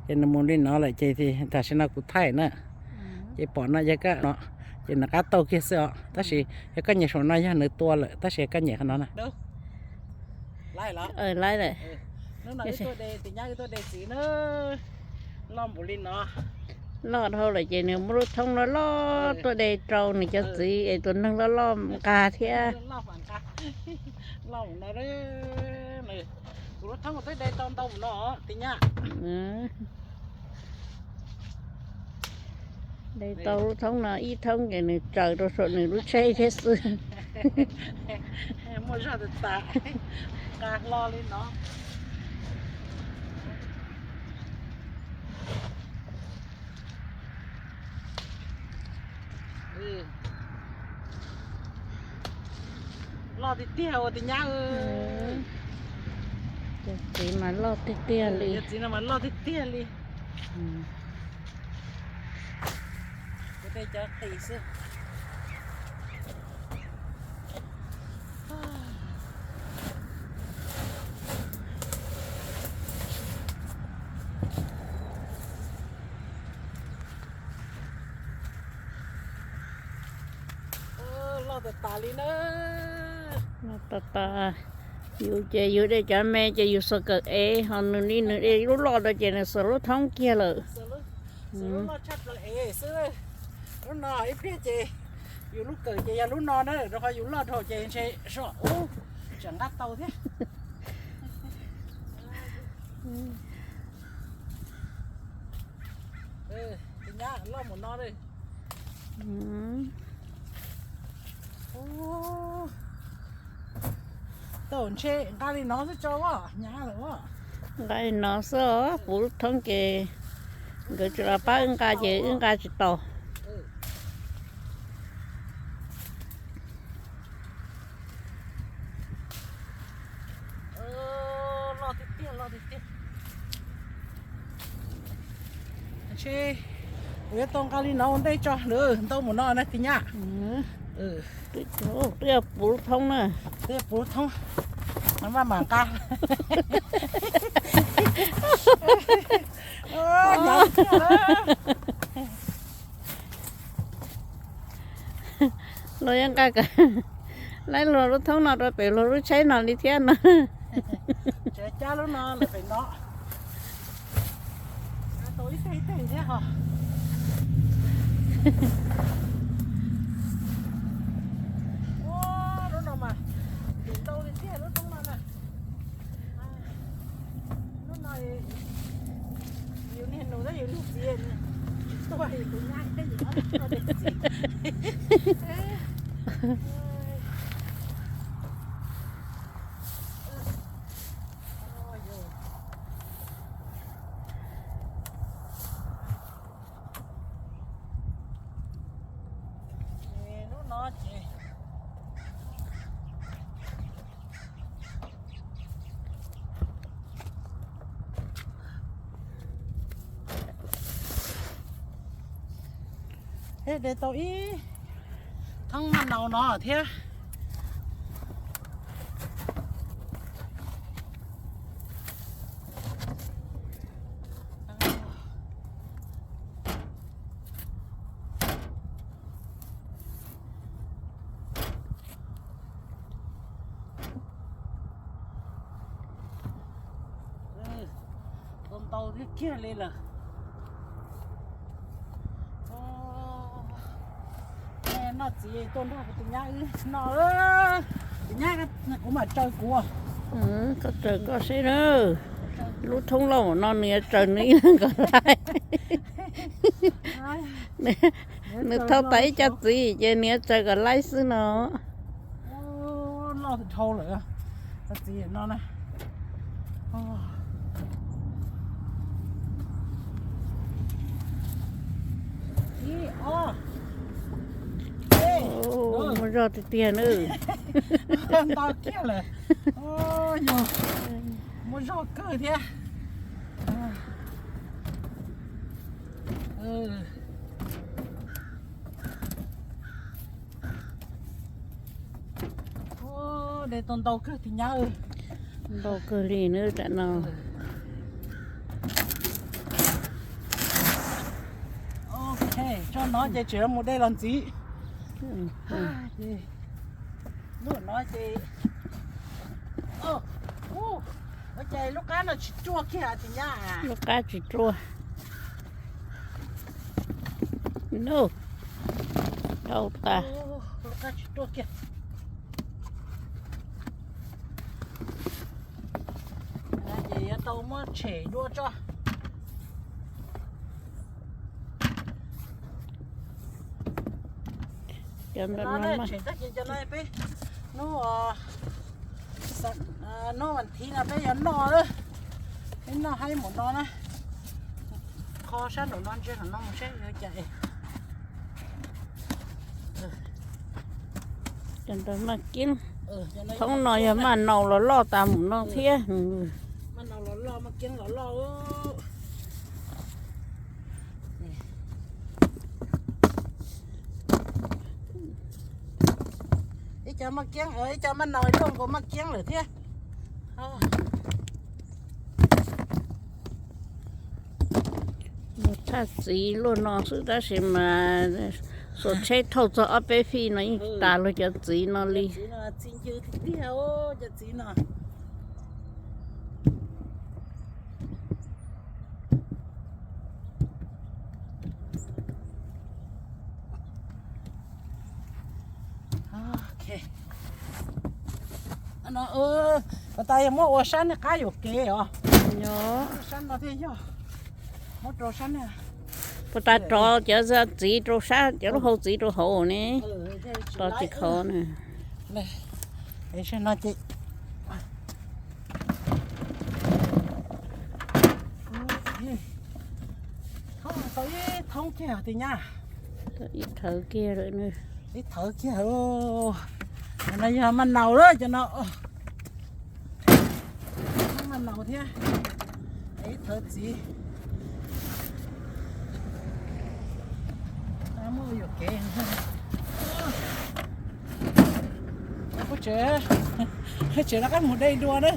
Ces nws mus li no lawm ces tam sim no kuv thaij na. Ces pom no yog koj no, ces nws qab tau kiag xwb os. Tab sis yog koj nyem saum no yog nws tua lawm, tab sis koj nyem qhov no na. Lawm. Loj npaum li no. Loj dhau lawm ces nws muab lub thoob loj loj tuaj de rau nws cov txiv es tus neeg loj loj nqa thiab. Kuv lub thoob twb de tau ntau mus no, Tis Nyab. De tau lub thoob no ib thoob ces nws tsaws rau saum nws lub tsheb thiab xwb. Muaj zog tas tas, nqa hlo li no. Loj tiag tiag ua Tis Nyab. Cov txiv mas loj tiag tiag li. Cov txiv no mas loj tiag tiag li. Kuv de cov qis xwb. Loj tas tas li na. Loj tas tas. Yus ces yus de cov me ces yus xuas kawm ev, ho nws li nws de lub loj rau ces nws xuas lub thoob kiag lawm. Lub loj tshaj plaws ev xwb. Lub no ib pliag ces yus lub kawm ces yog lub no na, rau qhov yus loj dhau ces ntshe so ub tseem nqa tau thiab. Tis Nyab, loj mus no li. Tau ntshe nqa li no xwb tso, nyab lawm. Nqa li no xwb os, puv lub thoob ces nkawd tsis los pab wb nqa ces wb nqa tsis tau. Ntshe kuv yuav tau nqa li no ua ntej tso lawm, ntau mus no na Tis Nyab. Twb yog puv lub thoob na. Twb yog puv lub thoob, no maj mam nqa. Los yuav nqa, laib luag lub thoob no rau pem luag lub tsheb no li thiab no. Tseem cab lub no lawm pem no. Tau ib teg ib teg thiab ho. Ua, lub no mas ntim ntau li tiag lub thoob no na. Lub no yus niag nus thiab yus niag txiv tsis tuaj, yus tus nyab thiab yus ob tug tuaj de txiv. Ces lub no ces thiab de tau ib thoob maj naus no thiab. Tau ntau thiab kiag li lawm. Noj txiv tuaj nrog kuv tus nyab wb noj. Tus nyab, kuv mam tsaws kuv. Koj tsaws koj seb na. Lub thoob loj no nws yuav tsaws nws ib leeg kom laib. Nws thau tas ib co txiv ces nws yuav tsaws kom laib xwb no. Loj dhau lawm. Txiv no na. Ib, ob, muaj zog tiag tiag na. Ntau kiag lawm. Yog muaj zog kawg thiab. De tau ntau kawg Tis Nyab. Ntau kawg li na tam no. Tso no ces tseem mus de los ntxiv. Lub no ces, ua cas lub qab no tsis ruaj kiag tsis nyab? Lub qab tsis ruaj. No, dhau tas. Lub qab tsis ruaj kiag. Ces yuav tau muab tshem dua tso. Cov no, peb hnub, hnub vas thiv no peb yuav noj, peb noj haib mus no na. Kho sab nraum no ntsia no mus seb yuav cas. Cov ntawd maj kiab, thoob no yog maj naus los loj tas mus no thiab. Maj naus los loj, maj kiab los loj. Ib co maj kiab, ib co maj naus luaj nkaus maj kiab lawm thiab. Muaj thaj txiv luaj no xwb tab sis mas xuas tsheb thauj txog ob peb fij no yeej tas luag cov txiv no li. Puas tas yog muab ua sab nej qab yuam kev os? Sab no thiaj yog. Muab rau sab, puas tas rov cov txiv rau sab, cov lub hau txiv rau hauv ne. Rov tsis khov na. Sab no ces tau ib thoob kiag tiag nyab. Ib thawv kiag lawm. Ib thawv kiag. No yog maj naus lawm cov no. Maj naus thiab. Ib thawv txiv. Muab yuam kev. Kuv tseem, tseem rov qab mus de dua na.